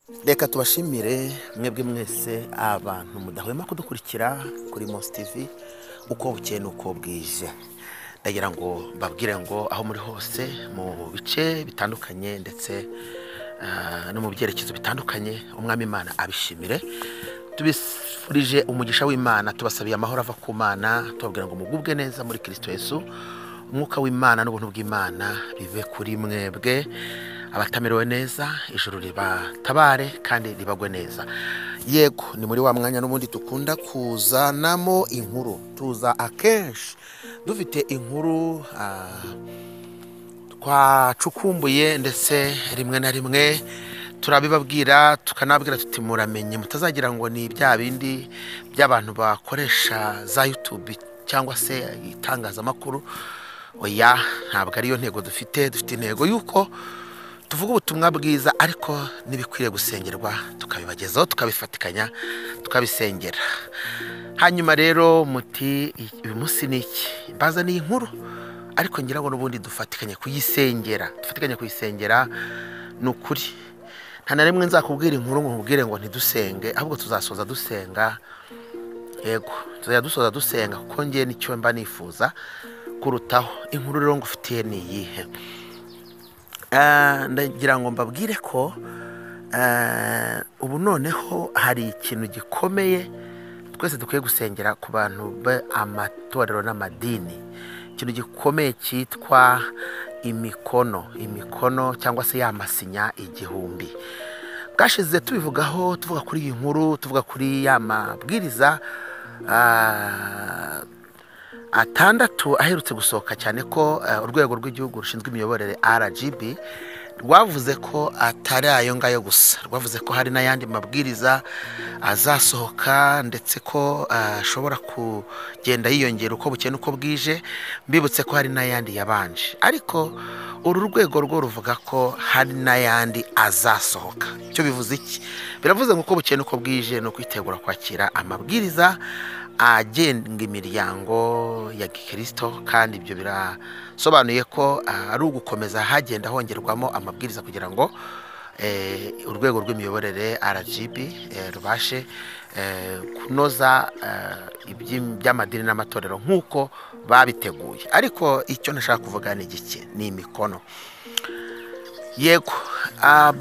Reka tubashimire mwebwe mwese abantu mudahwema kudukurikira kuri Mos TV uko bukeye n'uko bwije. Ndagira ngo mbabwire ngo aho muri hose mu bice bitandukanye ndetse no mu byerekezo bitandukanye, Umwami Imana abishimire. Tubifurije umugisha w'Imana, tubasabiye amahoro ava ku Mana, tubabwira ngo mugubwe neza muri Kristo Yesu. Umwuka w'Imana n'ubuntu bw'Imana bibe kuri mwebwe. Abatamerewe neza, ijuru ribatabare kandi ribagwe neza. Yego, ni muri wa mwanya n'ubundi dukunda kuzanamo inkuru. Tuza akenshi dufite inkuru twacukumbuye, ndetse rimwe na rimwe turabibabwira, tukanabwira tuti muramenye mutazagira ngo ni bya bindi by'abantu bakoresha za YouTube cyangwa se itangazamakuru. Oya, ntabwo ariyo ntego dufite. Dufite intego yuko tuvuga ubutumwa bwiza, ariko n'ibikwiriye gusengerwa tukabibagezaho, tukabifatikanya, tukabisengera. Hanyuma rero muti uyu munsi ni iki? Mbazaniye inkuru, ariko ngira ngo n'ubundi dufatikanye kuyisengera, dufatikanye kuyisengera. Ni ukuri nta na rimwe nzakubwira inkuru ngo nkubwire ngo ntidusenge, ahubwo tuzasoza dusenga. Yego, tuzajya dusoza dusenga, kuko ngiye nicyo mba nifuza kurutaho. Inkuru rero ngufitiye ni iyihe? Ndagira ngo mbabwire ko ubu noneho hari ikintu gikomeye twese dukwiye gusengera ku bantu b'amatorero n'amadini. Ikintu gikomeye cyitwa imikono, imikono cyangwa se ya masinya 1000. Bwashize tubivugaho, tuvuga kuri iyi nkuru, tuvuga kuri ya mabwiriza 6 aherutse gusohoka, cyane ko urwego rw'igihugu rushinzwe imiyoborere RGB rwavuze ko atari ayo ngayo gusa, rwavuze ko hari n'ayandi mabwiriza azasohoka, ndetse ko ashobora kugenda yiyongera uko bukeye n'uko bwije. Mbibutse ko hari n'ayandi yabanje, ariko uru rwego rwo ruvuga ko hari n'ayandi azasohoka. Icyo bivuze iki? Biravuze ngo uko bukeye n'uko bwije ni ukwitegura kwakira amabwiriza agenga imiryango ya gikristo, kandi ibyo birasobanuye ko ari ugukomeza hagenda hongerwamo amabwiriza kugira ngo urwego rw'imiyoborere RGB rubashe kunoza iby'amadini n'amatorero nk'uko babiteguye. Ariko icyo nashaka kuvuga ni igiki? Ni imikono. Yego,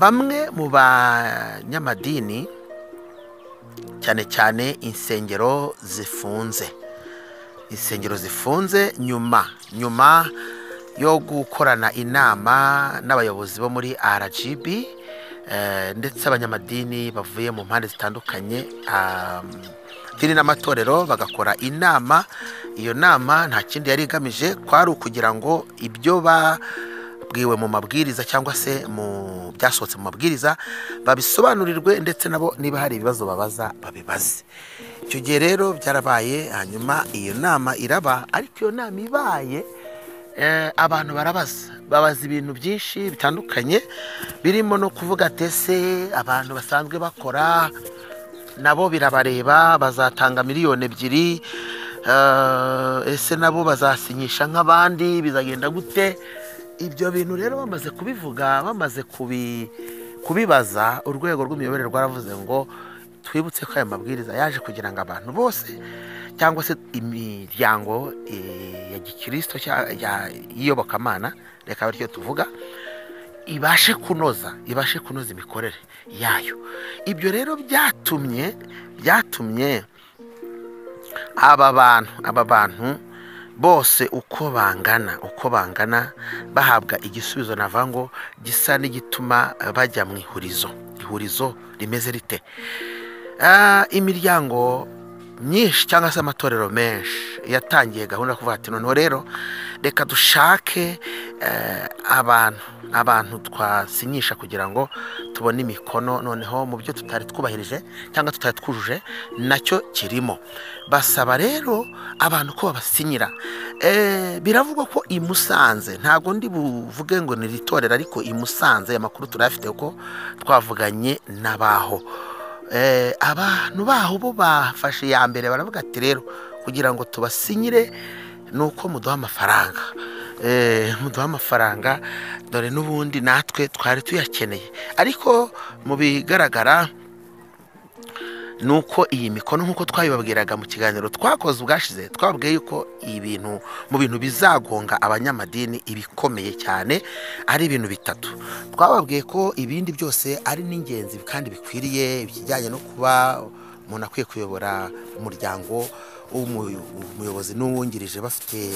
bamwe mu banyamadini, cyane cyane insengero zifunze, insengero zifunze nyuma yo gukorana inama n'abayobozi bo muri RGB, ndetse abanyamadini bavuye mu mpande zitandukanye, dini n'amatorero, bagakora inama. Iyo nama nta kindi yari igamije, kwari ukugira ngo ibyo babwiwe mu mabwiriza cyangwa se mu byasohotse mu mabwiriza babisobanurirwe, ndetse nabo niba hari ibibazo babaza babibaze. Icyo gihe rero byarabaye, hanyuma iyo nama iraba. Ariko iyo nama ibaye, abantu barabaza, babaza ibintu byinshi bitandukanye, birimo no kuvuga ati ese abantu basanzwe bakora nabo birabareba, bazatanga 2,000,000, ese nabo bazasinyisha nk'abandi, bizagenda gute? Ibyo bintu rero bamaze kubivuga, bamaze kubibaza, urwego rw'imiyoborere rwaravuze ngo twibutse ko aya mabwiriza yaje kugira ngo abantu bose cyangwa se imiryango ya gikristo y'iyobokamana, reka bityo tuvuga, ibashe kunoza imikorere yayo. Ibyo rero byatumye aba bantu bose uko bangana bahabwa igisubizo navuga ngo gisa n'igituma bajya mu ihurizo. Ihurizo rimeze rite? Imiryango myinshi cyangwa se amatorero menshi yatangiye gahunda yo kuvuga ati noneho rero reka dushake abantu twasinyisha kugira ngo tubone imikono, noneho mu byo tutari twubahirije cyangwa tutari twujuje nacyo kirimo. Basaba rero abantu ko babasinyira. Biravugwa ko i Musanze, ntago ndi buvuge ngo ni ritorera, ariko i Musanze amakuru turayafite ko twavuganye n'abaho. Abantu baho bo bafashe ya mbere baravuga ati rero kugira ngo tubasinyire nuko muduha amafaranga. Muduhe amafaranga, dore n'ubundi natwe twari tuyakeneye. Ariko mu bigaragara nuko iyi mikono nk'uko twabibabwiraga mu kiganiro twakoze ubwashize, twababwiye yuko ibintu mu bintu bizagonga abanyamadini ibikomeye cyane ari ibintu bitatu. Twababwiye ko ibindi byose ari n'ingenzi kandi bikwiriye, ikijyanye no kuba umuntu akwiye kuyobora umuryango, umuyobozi n'uwungirije bafite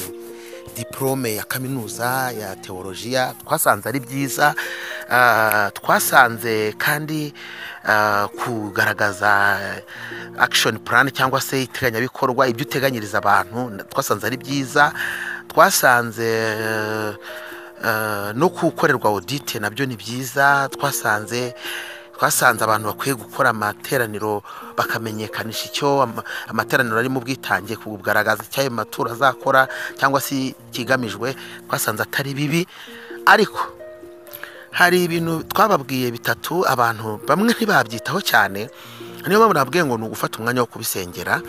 diplome ya kaminuza ya teolojiya, twasanze ari byiza. Twasanze kandi kugaragaza action plan cyangwa se iteganyabikorwa, ibyo uteganyiriza abantu, twasanze ari byiza. Twasanze no gukorerwa audit nabyo ni byiza. Twasanze abantu bakwiye gukora amateraniro bakamenyekanisha icyo amateraniro ari mu bwitange, kugaragaza icyo ayo maturo azakora cyangwa se kigamijwe, twasanze atari bibi. Ariko hari ibintu twababwiye bitatu abantu bamwe ntibabyitaho cyane, niyo mpamvu nababwiye ngo ni ugufata umwanya wo kubisengera.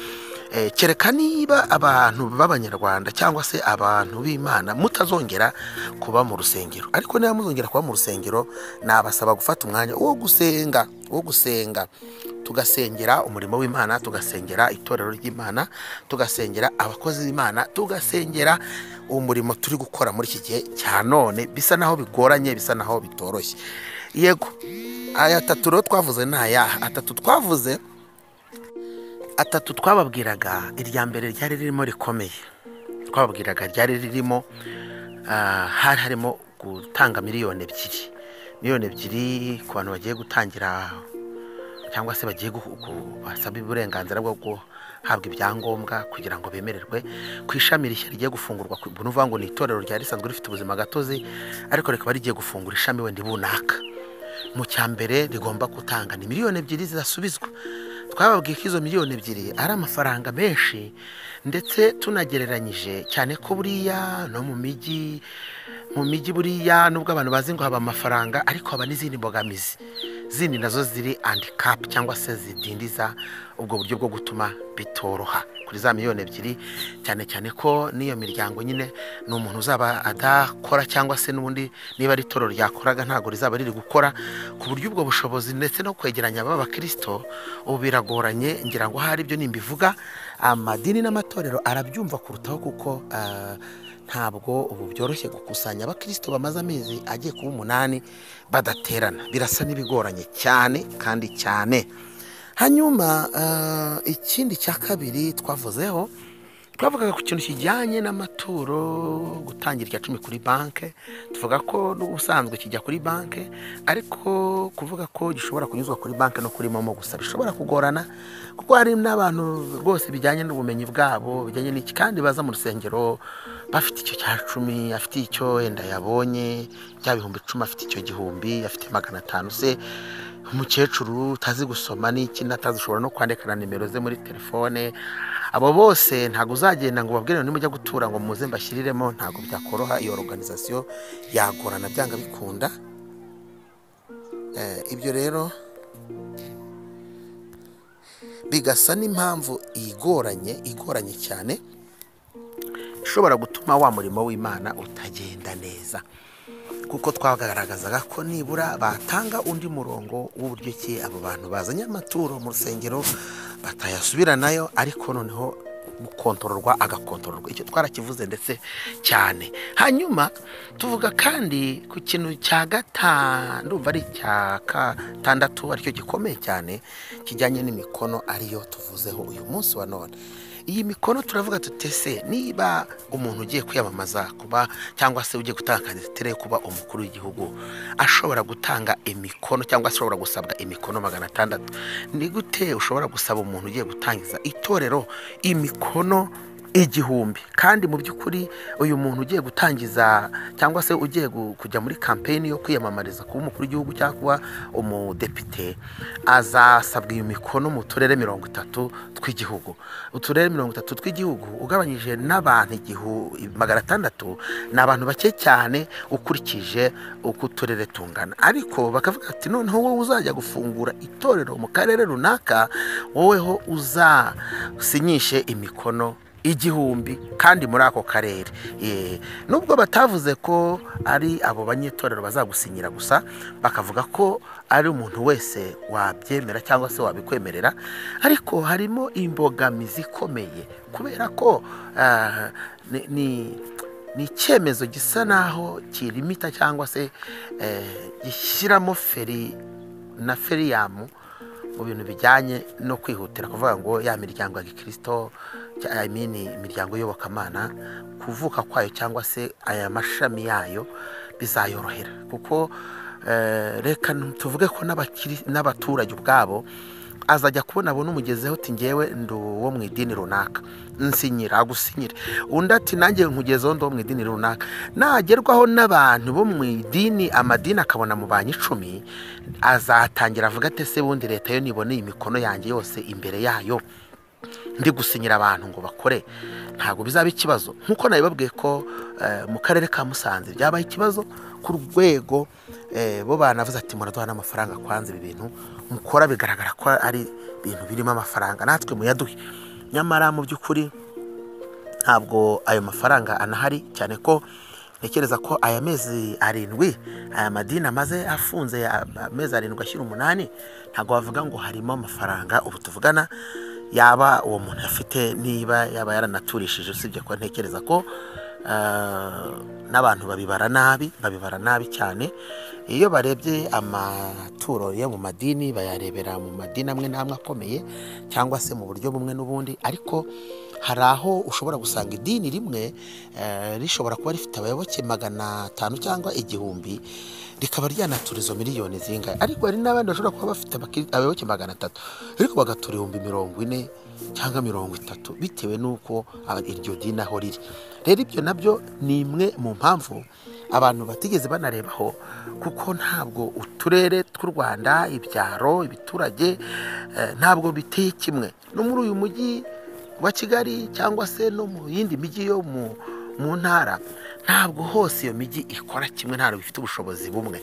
Kereka niba abantu b'Abanyarwanda cyangwa se abantu b'Imana mutazongera kuba mu rusengero. Ariko niba muzongera kuba mu rusengero, nabasaba gufata umwanya wo gusenga, tugasengera umurimo w'Imana, tugasengera itorero ry'Imana, tugasengera abakozi b'Imana, tugasengera umurimo turi gukora muri iki gihe cya none. Bisa naho bigoranye, bisa naho bitoroshye. Yego, aya atatu rero twavuze ni ayaha? Atatu twababwiraga, irya mbere ryari ririmo rikomeye, twababwiraga ryari ririmo hari harimo gutanga 2 miliyoni 2 ku bantu bagiye gutangira cyangwa se bagiye basaba uburenganzira bwo guhabwa ibyangombwa kugira ngo bemererwe ku ishami rishya rigiye gufungurwa. Nuvuga ngo ni itorero ryari risanzwe rifite ubuzima gatozi, ariko rikaba rigiye gufungura ishami wenda bunaka. Mu cya mbere rigomba gutanga ni 2 miliyoni zidasubizwa. Twababwiye ko izo 2 miliyoni ari amafaranga menshi, ndetse tunagereranyije cyane ko buriya no mu mijyi buriya nubwo abantu bazi ngo haba amafaranga, ariko haba n'izindi mbogamizi zindi nazo ziri handicap cyangwa se zidindiza ubwo buryo bwo gutuma bitoroha kuri za 2 miliyoni, cyane cyane ko n'iyo miryango nyine ni umuntu uzaba adakora cyangwa se n'ubundi niba ari itorero ryakoraga ntago rizaba riri gukora, ku buryo ubwo bushobozi ndetse no kwegeranya aba bakristo ubu biragoranye. Ngira ngo hari ibyo nimbivuga amadini n'amatorero arabyumva kurutaho, kuko ntabwo ubu byoroshye gukusanya abakristo bamaze amezi agiye kuba 8 badaterana, birasa n'ibigoranye cyane kandi cyane. Hanyuma ikindi cya kabiri twavuzeho, twavugaga ku kintu kijyanye n'amaturo, gutangira icya 10 kuri banke. Tuvuga ko n'ubusanzwe kijya kuri banke, ariko kuvuga ko gishobora kunyuzwa kuri banke no kuri momo gusa bishobora kugorana, kuko hari n'abantu rwose bijyanye n'ubumenyi bwabo bijyanye n'iki, kandi baza mu rusengero bafite icyo cya 10, afite icyo wenda yabonye bya 10,000, afite icyo 1,000, afite 500 se umukecuru utazi gusoma n'iki natazi ushobora no kwandika na nimero ze muri telefone. Abo bose ntago uzagenda ngo babwire nimujya gutura ngo muze mbashyiriremo, ntago byakoroha, iyo organisation yagorana byanga bikunda. Ibyo rero bigasa n'impamvu igoranye cyane ishobora gutuma wa murimo w'Imana utagenda neza, kuko twagaragazaga ko nibura batanga undi murongo w'uburyo ki abo bantu bazanye amaturo mu rusengero batayasubiranayo, ariko noneho gukontororwa agakontororwa. Icyo twarakivuze ndetse cyane. Hanyuma tuvuga kandi ku kintu cya gatanu, ndumva ari cya gatandatu aricyo gikomeye cyane kijyanye n'imikono, ariyo tuvuzeho uyu munsi wa none. Iyi mikono turavuga tutese niba umuntu ugiye kwiyamamaza kuba cyangwa se ugiye gutanga kandidatire yo kuba umukuru w'igihugu ashobora gutanga imikono cyangwa se ashobora gusabwa imikono 600, ni gute ushobora gusaba umuntu ugiye gutangiza itorero imikono 1000? Kandi mu by'ukuri uyu muntu ugiye gutangiza cyangwa se ugiye kujya muri campaign yo kwiyamamariza kuba umukuru w'igihugu cyangwa kuba umudepite azasabwa iyo mikono mu turere 30 tw'igihugu. Uturere 30 tw'igihugu ugabanyije n'abantu 600 ni abantu bake cyane ukurikije uko uturere tungana. Ariko bakavuga ati noneho wowe uzajya gufungura itorero mu karere runaka, woweho uzasinyishe imikono 1000 kandi muri ako karere. Nubwo batavuze ko ari abo banyetorero bazagusinyira gusa, bakavuga ko ari umuntu wese wabyemera cyangwa se wabikwemerera, ariko harimo imbogamizi ikomeye kubera ko ni icyemezo gisa naho kirimita cyangwa se gishyiramo feri na feriyamu mu bintu bijyanye no kwihutira kuvuga ngo ya miryango ya gikristo, I mean imiryango yobokamana, kuvuka kwayo cyangwa se aya mashami yayo bizayorohera, kuko reka tuvuge ko n'abaturage ubwabo azajya kubona abona umugezeho uti ngewe ndi uwo mu idini runaka, nsinyira agusinyire, undi ati nanjye nkugezeho ndi uwo mu idini runaka. Nagerwaho n'abantu bo mu idini, amadini akabona mu bantu 10, azatangira avuga ati se bundi leta yo niboneye imikono yanjye yose imbere yayo ndi gusinyira abantu ngo bakore, ntabwo bizaba ikibazo. Nkuko nabibabwiye ko mu karere ka Musanze byabaye ikibazo ku rwego bo banavuze ati muraduha n'amafaranga kwanza, ibi bintu mukora bigaragara ko ari ibintu birimo amafaranga, natwe muyaduhe. Nyamara mu by'ukuri ntabwo ayo mafaranga anahari, cyane ko ntekereza ko aya mezi 7 aya madini amaze afunze amezi 7 ashyira 8, ntabwo bavuga ngo harimo amafaranga ubu tuvugana yaba uwo muntu afite, niba yaba yaranaturishije, usibye ko ntekereza ko n'abantu babibara nabi, babibara nabi cyane. Iyo barebye amaturo yo mu madini bayarebera mu madini amwe n'amwe akomeye cyangwa se mu buryo bumwe n'ubundi, ariko hari aho ushobora gusanga idini rimwe rishobora kuba rifite abayoboke 500 cyangwa 1000, rikaba ryanatura izo miliyoni zingahe, ariko hari n'abandi bashobora kuba bafite abayoboke 300 ariko bagatura 40,000 cyangwa 30, bitewe n'uko iryo dini aho riri. Rero ibyo nabyo ni imwe mu mpamvu abantu batigeze banarebaho, kuko ntabwo uturere tw'u Rwanda, ibyaro, ibiturage ntabwo biteye kimwe. No muri uyu mujyi wa Kigali cyangwa se no mu yindi mijyi yo mu ntara, ntabwo hose iyo mijyi ikora kimwe, ntabwo bifite ubushobozi bumwe.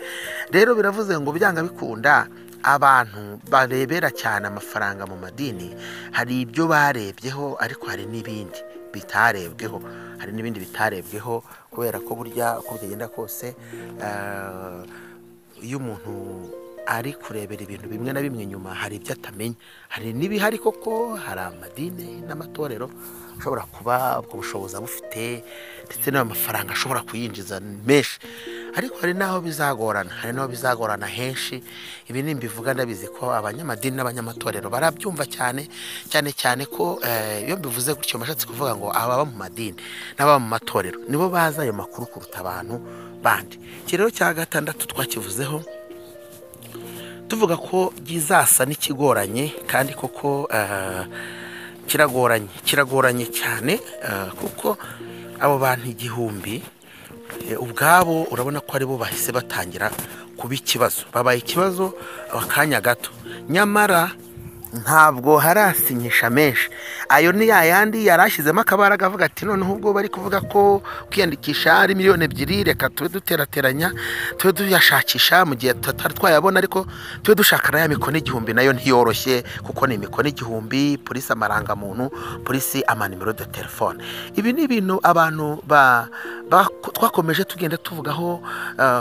Rero biravuze ngo byanga bikunda abantu barebera cyane amafaranga mu madini, hari ibyo barebyeho ariko hari n'ibindi bitarebweho, hari n'ibindi bitarebweho, kubera ko burya uko byagenda kose iyo umuntu ari kurebera ibintu bimwe na bimwe nyuma hari ibyo atamenya, hari n'ibihari koko, hari amadini n'amatorero ashobora kuba ubwo bushobozi abufite ndetse n'amafaranga ashobora kuyinjiza menshi, ariko hari n'aho bizagorana, hari n'aho bizagorana henshi. Ibi nimbivuga ndabizi ko abanyamadini n'abanyamatorero barabyumva cyane cyane cyane ko iyo mbivuze gutyo mashatse kuvuga ngo ababa mu madini n'ababa mu matorero nibo bazi ayo makuru kuruta abantu bandi. Iki rero cya gatandatu twakivuzeho tuvuga ko gizasa n'ikigoranye, kandi koko kiragoranye, kiragoranye cyane, kuko abo bantu 1000 ubwabo urabona ko aribo bahise batangira kuba ikibazo, babaye ikibazo akanya gato, nyamara ntabwo harasinyisha menshi. Ayo ni yayandi yarashyizemo akabaraga avuga ati noneho ubwo bari kuvuga ko kwiyandikisha ari 2 miliyoni, reka tube duterateranya, tube tuyashakisha mu gihe tutari twayabona, ariko tube dushaka na ya mikono 1000 nayo ntiyoroshye, kuko ni imikono 1000 polisi amarangamuntu, polisi amanimero de telefone. Ibi ni ibintu abantu twakomeje tugenda tuvugaho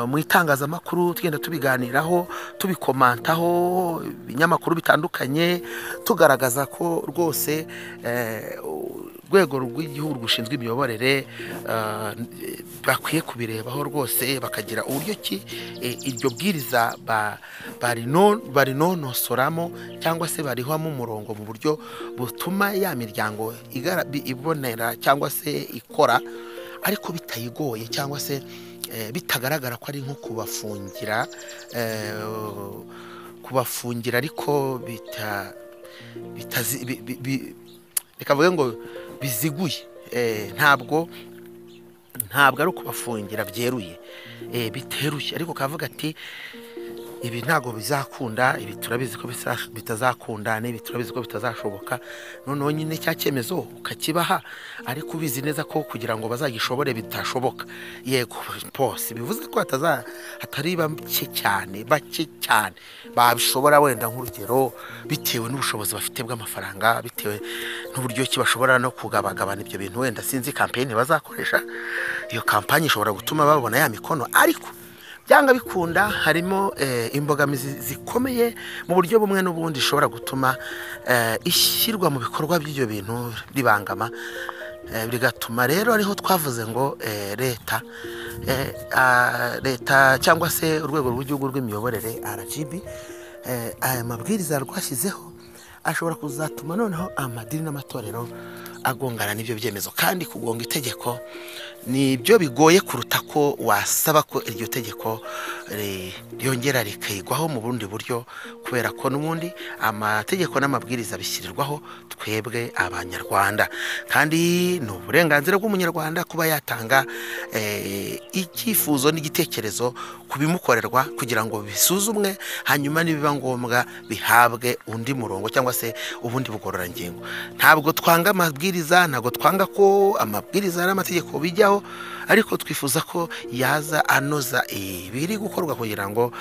mu itangazamakuru, tugenda tubiganiraho, tubikomantaho ibinyamakuru bitandukanye, tugaragaza ko rwose urwego rw'igihugu rushinzwe imiyoborere bakwiye kubirebaho rwose, bakagira uburyo ki iryo bwiriza barinonosoramo cyangwa se barihamo umurongo mu buryo butuma ya miryango ibonera cyangwa se ikora, ariko bitayigoye cyangwa se bitagaragara ko ari nko kubafungira, kubafungira ariko reka mvuge ngo biziguye, ntabwo ari ukubafungira byeruye, biteruye, ariko kavuga ati Ibi ntabwo bizakunda, ibi turabizi ko bitazakunda, n'ibi turabizi ko bitazashoboka. Noneho nyine cya cyemezo ukakibaha ariko ubizi neza ko kugira ngo bazagishobore bitashoboka. Yego pose bivuze ko hatari bake cyane, bake cyane babishobora, wenda nk'urugero bitewe n'ubushobozi bafite bw'amafaranga, bitewe n'uburyo ki bashobora no kugabagabana ibyo bintu. Wenda sinzi campaign bazakoresha, iyo campaign ishobora gutuma babona ya mikono, ariko byanga bikunda harimo imbogamizi zikomeye mu buryo bumwe n'ubundi ishobora gutuma ishyirwa mu bikorwa by'ibyo bintu ribangama. Bigatuma rero ariho twavuze ngo leta cyangwa se urwego rw'igihugu rw'imiyoborere RGB, aya mabwiriza rwashyizeho ashobora kuzatuma noneho amadini n'amatorero agongana n'ibyo byemezo. Kandi kugonga itegeko nibyo bigoye kuruta ko wasaba ko iryo tegeko ryongera rikigwaho mu bundi buryo, kubera ko n'ubundi amategeko n'amabwiriza bishyirirwaho twebwe Abanyarwanda, kandi ni uburenganzira bw'Umunyarwanda kuba yatanga icyifuzo n'igitekerezo kubimukorerwa kugira ngo bisuzumwe, hanyuma nibiba ngombwa bihabwe undi murongo cyangwa se ubundi bugororangingo. Ntabwo twanga amabwiriza, ntabwo twanga ko amabwiriza n'amategeko bijyaho, ariko twifuza ko yaza anoza ibiri gukorwa kugira ngo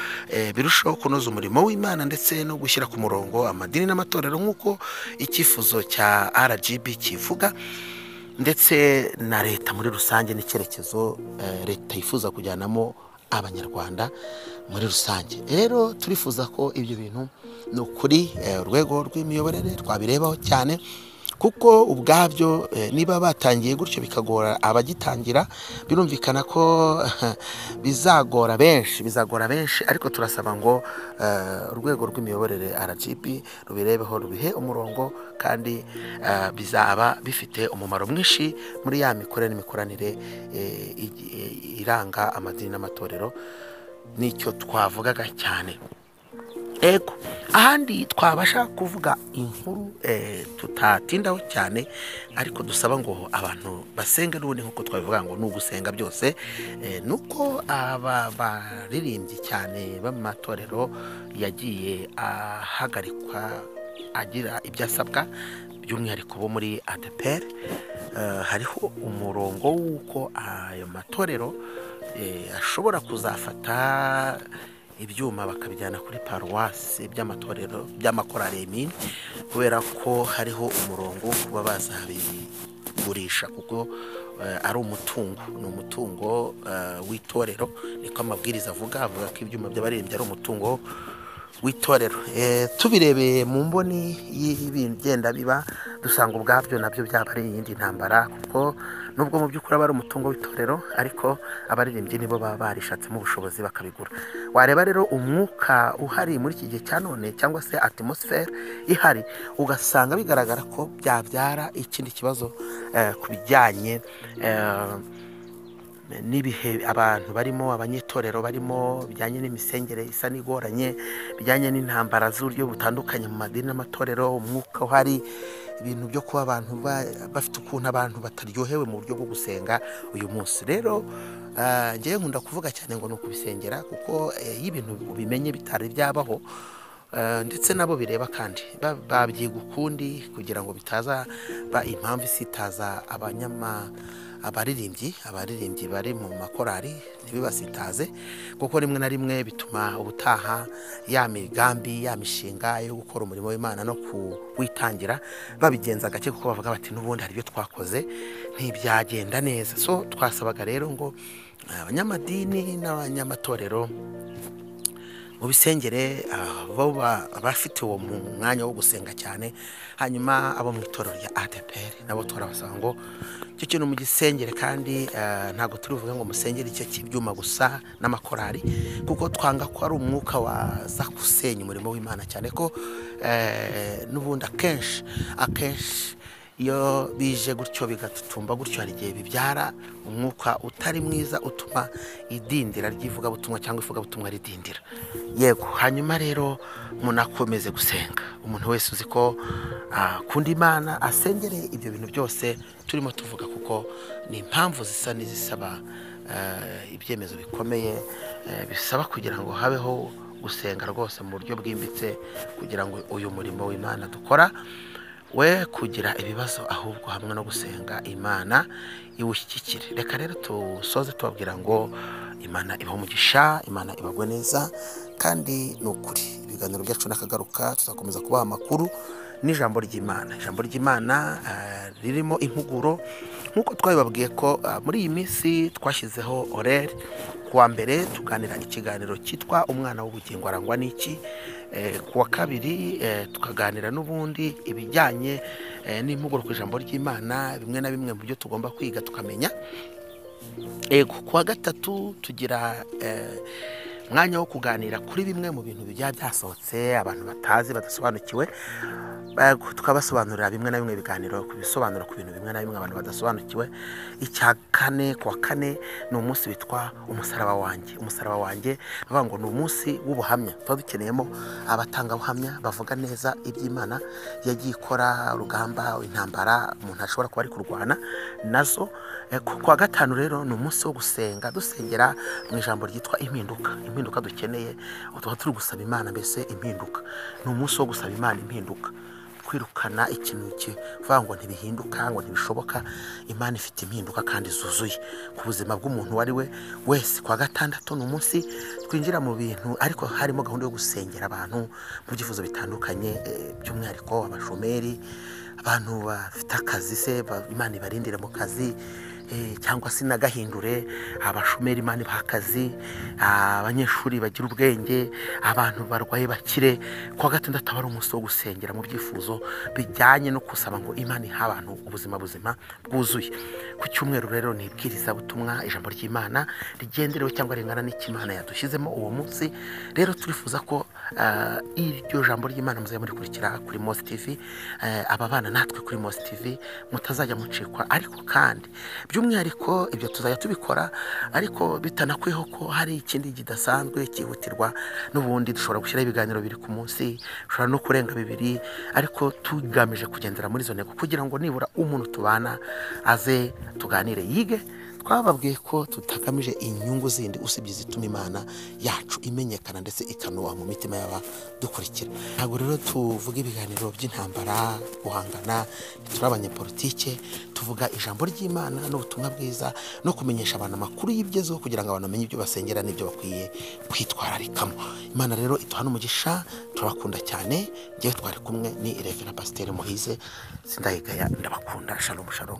birusheho kunoza umurimo w'Imana ndetse no gushyira ku murongo amadini n'amatorero nk'uko icyifuzo cya RGB kivuga, ndetse na leta muri rusange n'icyerekezo leta yifuza kujyanamo Abanyarwanda muri rusange. Rero turifuza ko ibyo bintu ni ukuri urwego rw'imiyoborere twabirebaho cyane, kuko ubwabyo niba batangiye gutyo bikagora abagitangira, birumvikana ko bizagora benshi, bizagora benshi. Ariko turasaba ngo urwego rw'imiyoborere RGB rubirebeho, rubihe umurongo, kandi bizaba bifite umumaro mwinshi muri ya mikorere n'imikoranire iranga amadini n'amatorero. Nicyo twavugaga cyane. Ego ahandi twabasha kuvuga inkuru tutatindaho cyane, ariko dusaba ngo abantu basenge n'ubundi nkuko twabivuga ngo nugusenga byose, nuko aba baririmbyi cyane b'amatorero yagiye ahagarikwa agira ibyo asabwa, by'umwihariko bo muri ADEPR, hariho umurongo w'uko ayo matorero ashobora kuzafata ibyuma bakabijyana kuri paruwasi by'amatorero by'amakorali emini, kubera ko hariho umurongo kuba bazabigurisha, kuko ari umutungo, ni umutungo w'itorero, niko amabwiriza avuga ko ibyuma by'abaririmbyi ari umutungo w'itorero. Tubirebeye mu mboni y'ibigenda biba, dusanga ubwabyo nabyo byaba ari iyindi ntambara, kuko nubwo mu by'ukuri aba ari umutungo w'itorero, ariko abaririmbyi nibo baba barishatsemo ubushobozi bakabigura. Wareba rero umwuka uhari muri iki gihe cya none cyangwa se atmosphere ihari, ugasanga bigaragara ko byabyara ikindi kibazo ku bijyanye n'ibihe abantu barimo, abanyetorero barimo, bijyanye n'imisengere isa n'igoranye, bijyanye n'intambara z'uburyo butandukanye mu madini n'amatorero, umwuka uhari, ibintu byo kuba abantu bafite ukuntu abantu bataryohewe mu buryo bwo gusenga uyu munsi. Rero ngewe nkunda kuvuga cyane ngo ni ukubisengera, kuko iyo ibintu ubimenye bitari byabaho, ndetse nabo bireba kandi babyiga ukundi kugira ngo bitaza ba impamvu isitaza abaririmbyi bari mu makorali ntibibasitaze, kuko rimwe na rimwe bituma ubutaha ya migambi ya mishinga yo gukora umurimo w'Imana no kuwitangira babigenza gake, kuko bavuga bati n'ubundi hari ibyo twakoze ntibyagenda neza. So twasabaga rero ngo abanyamadini n'abanyamatorero mu bisengere bo abafite uwo mwanya wo gusenga cyane, hanyuma abo mu itorero rya ADEPR nabo turabasaba ngo icyo kintu mu gisengere, kandi ntabwo turivuga ngo musengere icyo cy'ibyuma gusa n'amakorali, kuko twanga ko ari umwuka waza gusenya umurimo w'Imana, cyane ko n'ubundi akenshi iyo bije gutyo bigatutumba gutyo, hari igihe bibyara umwuka utari mwiza utuma idindira ry'ivugabutumwa cyangwa ivugabutumwa ridindira. Yego, hanyuma rero munakomeze gusenga. Umuntu wese uzi ko akunda Imana asengere ibyo bintu byose turimo tuvuga, kuko ni impamvu zisa n'izisaba ibyemezo bikomeye, bisaba kugira ngo habeho gusenga rwose mu buryo bwimbitse kugira ngo uyu murimo w'Imana dukora we kugira ibibazo, ahubwo hamwe no gusenga Imana iwushyigikire. Reka rero tusoze tubabwira ngo Imana ibahe umugisha, Imana ibagwe neza, kandi ni ukuri ibiganiro byacu nakagaruka, tuzakomeza kubaha amakuru n'ijambo ry'Imana. Ijambo ry'Imana ririmo impuguro nk'uko twabibabwiye ko muri iyi minsi twashyizeho horaire. Kuwa mbere tuganira ikiganiro cyitwa umwana w'ubugingo arangwa n'iki, kuwa kabiri tukaganira n'ubundi ibijyanye n'impuguro ku ijambo ry'Imana, bimwe na bimwe mu byo tugomba kwiga tukamenya. Kuwa gatatu tugira mwanya wo kuganira kuri bimwe mu bintu bijya byasohotse abantu batazi badasobanukiwe, tukabasobanurira bimwe na bimwe, ibiganiro kubisobanura ku bintu bimwe na bimwe abantu badasobanukiwe. Icya kane, kuwa kane ni umunsi witwa umusaraba wanjye. Umusaraba wanjye bavuga ngo ni umunsi w'ubuhamya, tuba dukeneyemo abatangabuhamya bavuga neza iby'Imana yagiye ikora, urugamba, intambara umuntu ashobora kuba ari kurwana nazo. Kuwa gatanu rero ni umunsi wo gusenga, dusengera mu ijambo ryitwa impinduka. Impinduka dukeneye, tuba turi gusaba Imana mbese impinduka. Ni umunsi wo gusaba Imana impinduka, kwirukana ikintu kivuga ngo ntibihinduka, ngo ntibishoboka. Imana ifite impinduka kandi zuzuye ku buzima bw'umuntu uwo ari we wese. Kuwa gatandatu ni umunsi twinjira mu bintu, ariko harimo gahunda yo gusengera abantu mu byifuzo bitandukanye, by'umwihariko abashomeri, abantu bafite akazi se Imana ibarindire mu kazi, cyangwa se nagahindure abashomeri Imana ibaha akazi, abanyeshuri bagira ubwenge, abantu barwaye bakire. Kuwa gatandatu aba ari umunsi wo gusengera mu byifuzo bijyanye no gusaba ngo Imana ihe abantu ubuzima buzima bwuzuye. Ku cyumweru rero ni ibwirizabutumwa, ijambo ry'Imana rigenderewe cyangwa ringana n'ikimana yadushyizemo uwo munsi. Rero turifuza ko iryo jambo ry'Imana muzajya murikurikira kuri Mose TV, aba bana natwe kuri Mose TV mutazajya mucikwa. Ariko kandi by'umwihariko ibyo tuzajya tubikora, ariko bitanakwiho ko hari ikindi kidasanzwe cyihutirwa. N'ubundi dushobora gushyiraho ibiganiro biri ku munsi, dushobora no kurenga bibiri, ariko tugamije kugendera muri izo ntego kugira ngo nibura umuntu tubana aze tuganire yige. Twababwiye ko tutagamije inyungu zindi usibye izituma Imana yacu imenyekana ndetse ikanubaha mu mitima y'abadukurikira. Ntabwo rero tuvuga ibiganiro by'intambara, guhangana, ntituri abanyepolitike, tuvuga ijambo ry'Imana n'ubutumwa bwiza no kumenyesha abantu amakuru y'ibigezweho kugira ngo abantu bamenye ibyo basengera n'ibyo bakwiye kwitwararikamo. Imana rero iduha umugisha, turabakunda cyane. Njyewe twari kumwe ni Reverend Pasiteri Muhize Sindayigaya, ndabakunda. Shalom shalom.